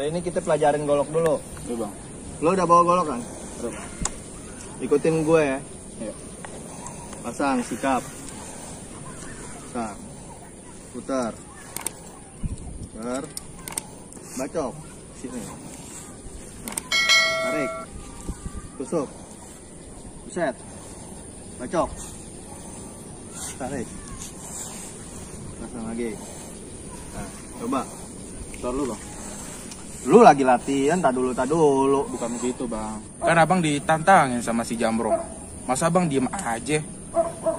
Kali ini kita pelajarin golok dulu. Iya bang. Lo udah bawa golok kan? Udah bang. Ikutin gue ya. Iya. Pasang, sikap. Pasang. Putar. Putar. Bacok. Sini. Nah. Tarik. Tusuk. Buset. Bacok. Tarik. Pasang lagi. Nah, coba. Bentar lu bang. Lu lagi latihan, tak dulu. Bukan begitu bang. Kan abang ditantangin sama si Jambrong. Masa abang diem aja?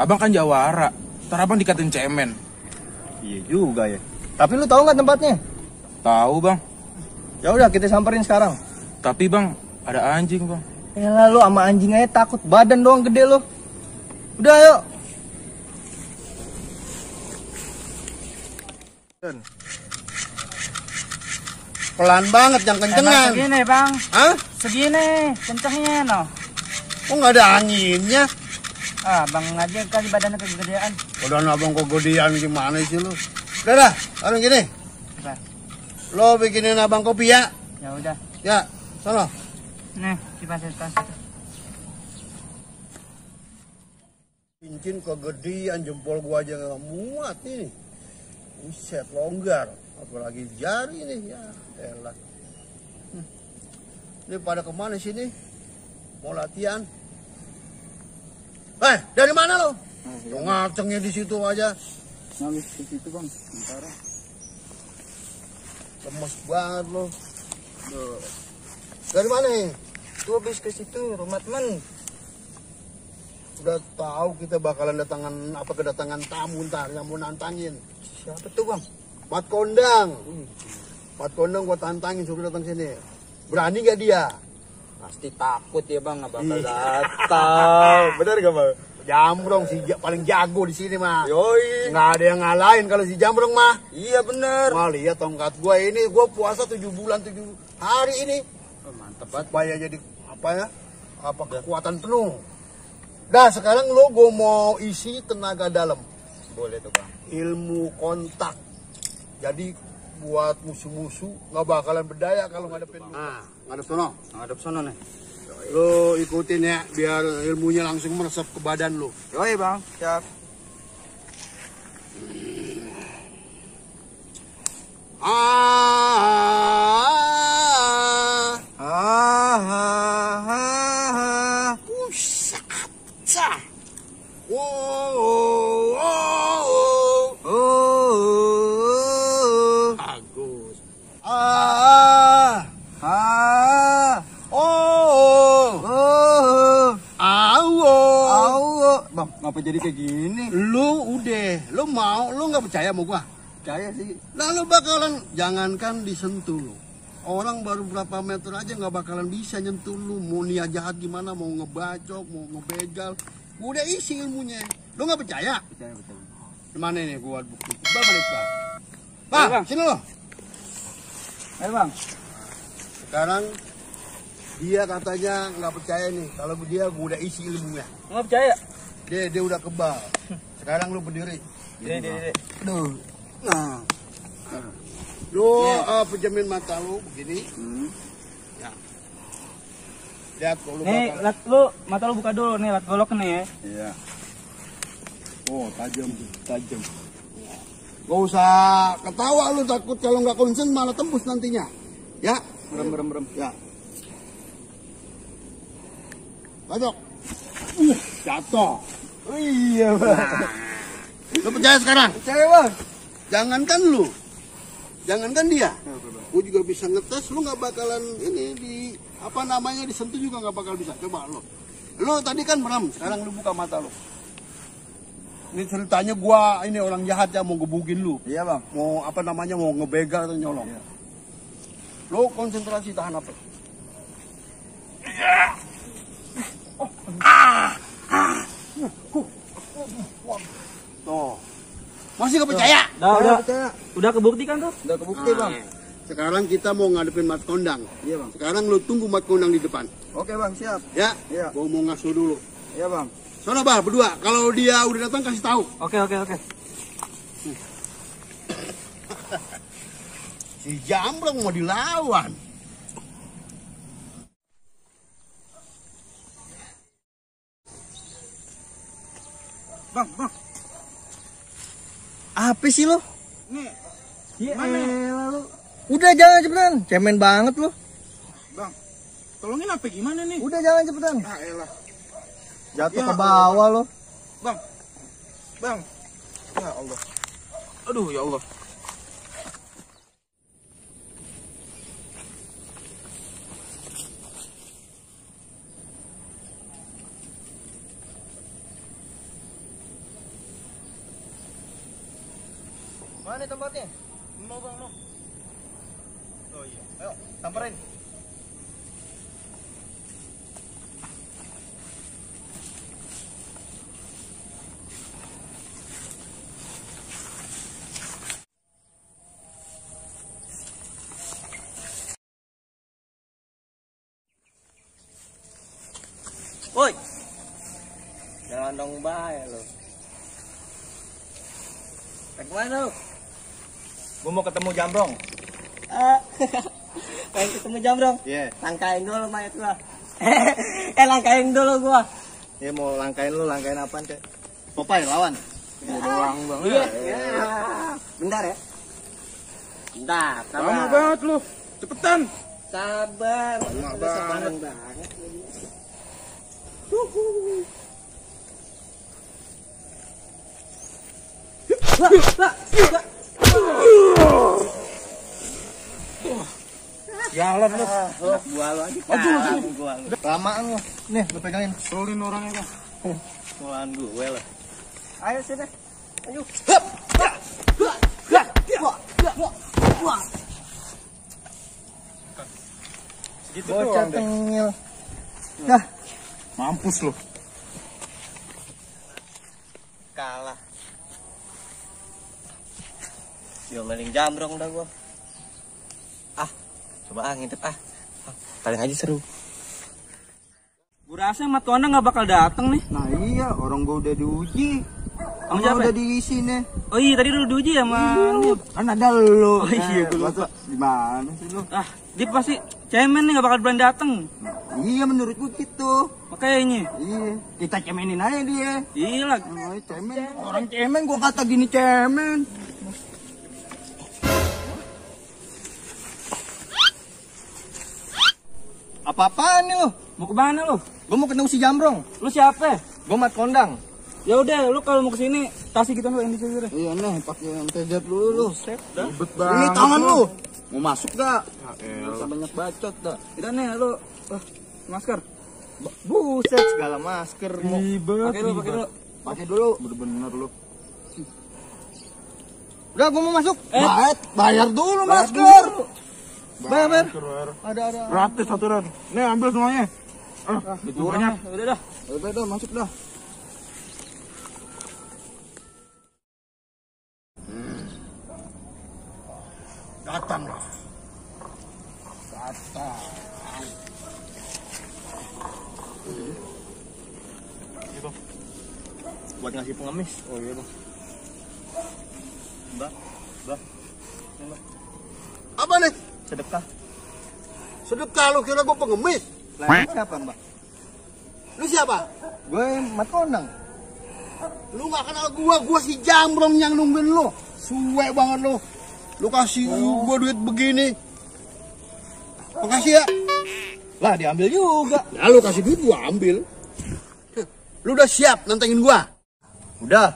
Abang kan jawara. Ntar abang dikatain cemen. Iya juga ya. Tapi lu tahu nggak tempatnya? Tahu bang. Ya udah kita samperin sekarang. Tapi bang ada anjing bang. Yalah lu sama anjing aja takut, badan doang gede lu. Udah ayo. Pelan banget, yang kencengan. Segini bang. Hah? Segini kencengnya no. Kok nggak ada anginnya? Ah bang aja kali badannya kegedean. Udah abang kegedean gimana sih lu? Udah dah, orang gini. Apa? Lo bikinin abang kopi ya? Ya udah. Ya, sono. Nih kipas. Cincin kegedean, jempol gua aja nggak muat nih. Buset, longgar. Apalagi jari nih, ya elah. Ini pada kemana sini? Mau latihan? Dari mana lo? Ngacengnya di situ aja. Nangis ke situ bang. Bentar. Lemes banget lo. Dari mana nih? Tuh habis ke situ rumah teman. Udah tahu kita bakalan kedatangan tamu ntar yang mau nantangin. Siapa tuh bang? Mat Kondang. Mat Kondang gua tantangin suruh datang sini. Berani gak dia? Pasti takut ya bang, nggak bakal datang. Bener gak bang? Jambrong paling jago di sini mah. Yoi. Nggak ada yang ngalahin kalau si Jambrong mah. Iya bener. Mah lihat tongkat gua ini, gua puasa 7 bulan 7 hari ini. Mantep banget. Supaya jadi kekuatan penuh. Dah sekarang lo gua mau isi tenaga dalam. Boleh tuh bang. Ilmu kontak. Jadi buat musuh-musuh nggak bakalan berdaya kalau ngadepin. Nah, ngadep sono. Ngadep sana nih. Lo ikutin ya biar ilmunya langsung meresap ke badan lo. Yoi bang, siap. Bagus. Bang, ngapa jadi kayak gini? Lu nggak percaya sama gua? Percaya sih. Lalu bakalan, jangankan disentuh lu. Orang baru berapa meter aja nggak bakalan bisa nyentuh lu. Mau niat jahat gimana, mau ngebacok, mau ngebegal. Gua udah isi ilmunya. Lu nggak percaya? Percaya betul. Gimana nih gua bukti? Coba balik Pak. Pak, sini lo. Ayo bang. Sekarang dia katanya nggak percaya nih. Kalau dia gua udah isi ilmunya. Nggak percaya? Dia udah kebal. Sekarang lu berdiri. Dede. Aduh. Nah. Lu pejamin mata lu begini. Ya. Lihat kalau lu Nih bakal. lihat lu mata lu buka dulu nih, lihat golok nih ya. Iya. Oh, tajam. Gak usah ketawa lu, takut kalau nggak konsen malah tembus nantinya. Ya. Merem. Ya. Bacok. Jatuh. Oh, iya bang. Lu percaya sekarang? Percaya bang. Jangankan lu. Jangankan dia. Gue juga bisa ngetes, lu nggak bakalan ini disentuh juga nggak bakal bisa. Coba lu. Lu tadi kan merem, sekarang lu buka mata lu. Ini ceritanya gua ini orang jahat ya mau gebugin lu. Iya bang. Mau mau ngebegal atau nyolong. Iya. Lu konsentrasi tahan apa? Tuh. Masih gak percaya? Udah Percaya. udah kebukti kan tuh? Udah kebukti bang. Sekarang kita mau ngadepin Mat Kondang. Iya bang. Sekarang lu tunggu Mat Kondang di depan. Oke bang, siap. Ya? Iya. Gua mau ngasuh dulu. Iya bang. Sono bah, berdua. Kalau dia udah datang kasih tahu. Oke. Si Jambrong mau dilawan. Bang, bang. Apa sih lo? Nih, Ya Mana? elah lu. Udah jangan cepetan. Cemen banget lu. bang. Tolongin apa gimana nih? Udah jangan cepetan. Ah, elah. Jatuh Ya ke bawah lo. Bang. Bang. Ya Allah. Aduh, ya Allah. Mana tempatnya? Mau bang, mau. Oh iya. Ayo, samperin. Woi. Jangan dong bahaya lo. Kemana lu? Gue mau ketemu Jambrong. Pengen ketemu Jambrong? Iya. Langkain dulu mayat gua. Langkain dulu gua. Ya mau langkain lu, langkain apaan kek? Popeye lawan. Doang bang. Iya. Bentar ya. Bentar, Lama sabar. banget lu. Cepetan. Sabar. Lama Udah banget. sabaran banget. Jalan lu. Gua lu aja. Aduh, gua lu. Lamaan lu. Nih, lu pegangin. Tolongin orangnya bang. Lawan gue lah. Ayo sini. Ayo. Segitu Bocah doang deh. tengil. Mampus lu. Kalah. Diomelin Jambrong dah gua. Coba ngintip paling aja seru. Gue rasa sama Tuana nggak bakal datang nih. Nah iya, orang gue udah diuji. Kamu siapa? Udah diisi nih. Oh iya tadi lu diuji ya sama lu. Kan ada lu. Oh iya, gue lupa. Gimana sih lu? Ah, dia pasti cemen nih nggak bakal berani datang. Iya menurut gue gitu. Makanya ini. Iya. Kita cemenin aja dia. Gila. Oh, cemen. Orang cemen gua kata gini cemen. Apa-apaan nih lu? Mau ke mana lu? Gua mau ketemu si Jambrong. Lu siapa? Gua mat kondang. Ya udah, lu kalau mau kesini kasih kita lu yang di sini. Iya nih, pakai yang TZ dulu lu. Ribet Ini banget. tangan lu. Mau masuk gak? elah. Usah banyak bacot dah. Kita nih lu masker. Buset segala masker mau. Ribet. Pakai lu, pakai lu. Pakai dulu. Bener-bener lu. Udah gua mau masuk. Bayar dulu Bayar masker. dulu. Bayar. Ada. Gratis aturan. Nih ambil semuanya. Itu banyak. Udah dah. Udah dah masuk dah. Datang lah. Buat ngasih pengemis. Oh iya bang. Mbak. Apa nih? Sedekah. Sedekah lu kira gua pengemis? Lain siapa mbak? Lu siapa? Gue mat kondang. Lu gak kenal gua si Jambrong yang nungguin lu. Suwe banget lu. Lu kasih gua duit begini. Makasih ya. Lah diambil juga. Ya lu kasih duit gua ambil. Lu udah siap nantengin gua? Udah.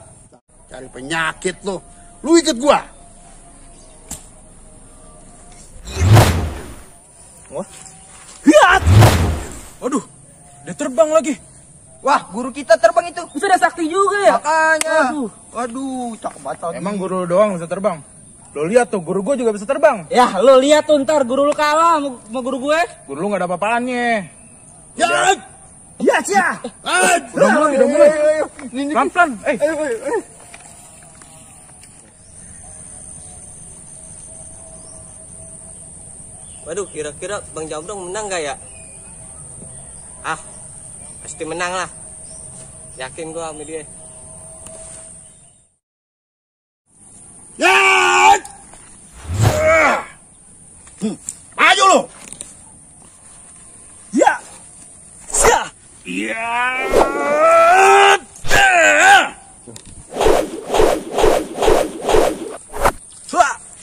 Cari penyakit lu. Lu ikut gua. Wah. Waduh, dia terbang lagi. Wah, guru kita terbang itu. Bisa ada sakti juga ya? Makanya. Aduh. Waduh, cakep banget. Emang guru lu doang bisa terbang? Lo lihat tuh, guru gue juga bisa terbang. Ya, lu lihat tuh ntar guru lu kalah sama guru gue. Guru lu gak ada apa-apaannya. Ya. Ya, cia. Udah mulai. Pelan-pelan. Waduh, kira-kira Bang Jambrong menang gak ya? Pasti menang lah. Yakin gua sama dia. Ya. Maju lu. Ya. Ya.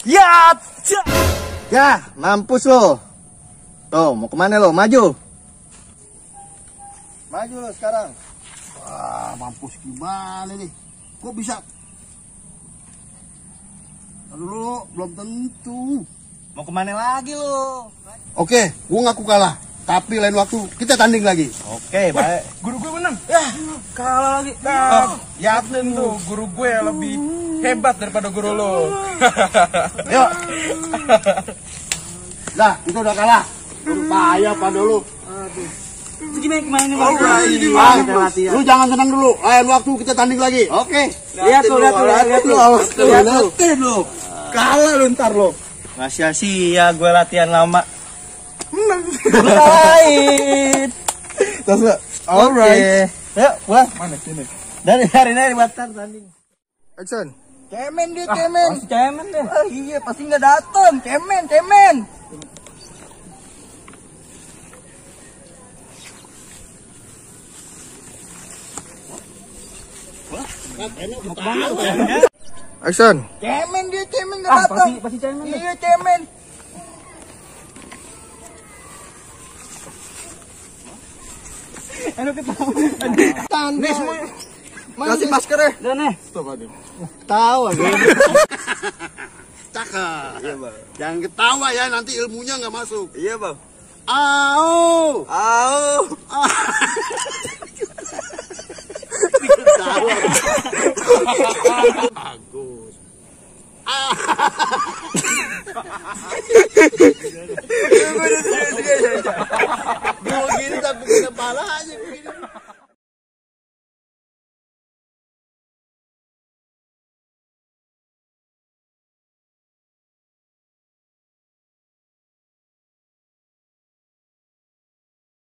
Ya. Ya, mampus lo. Tuh, mau kemana lo? Maju. Maju lo sekarang. Wah, mampus gimana nih? Kok bisa? Aduh lo, belum tentu. Mau kemana lagi lo? Oke, gua ngaku kalah. Tapi lain waktu kita tanding lagi. Oke, baik. Guru gue menang. Kalah lagi. Yakin tuh, guru gue lebih hebat daripada guru lo. Yuk. Nah, itu udah kalah. Berbahaya pada lu. Itu gimana kemana nih? Lu jangan tenang dulu. Lain waktu kita tanding lagi. Oke. Lihat lu. Lihat lu. Kalah lu ntar lu. Nggak sia-sia gue latihan lama. Lain. Alright. Yuk, pulang. Mana sini? Dari batal tanding. Action. Cemen dia, cemen. Pasti cemen deh. Iya, pasti nggak dateng. Cemen. Action. Cemen dia, nggak dateng. Pasti cemen. Iya, cemen. Aduh, ketawa. Nih semua. Kasih masker ya. Udah nih. Stop aja. Tahu aja. Cakep. Iya, Bang. Jangan ketawa ya, nanti ilmunya nggak masuk. Iya, Bang. Au. Ketawa. Bagus. Gue gini tak bikin kepala aja begini.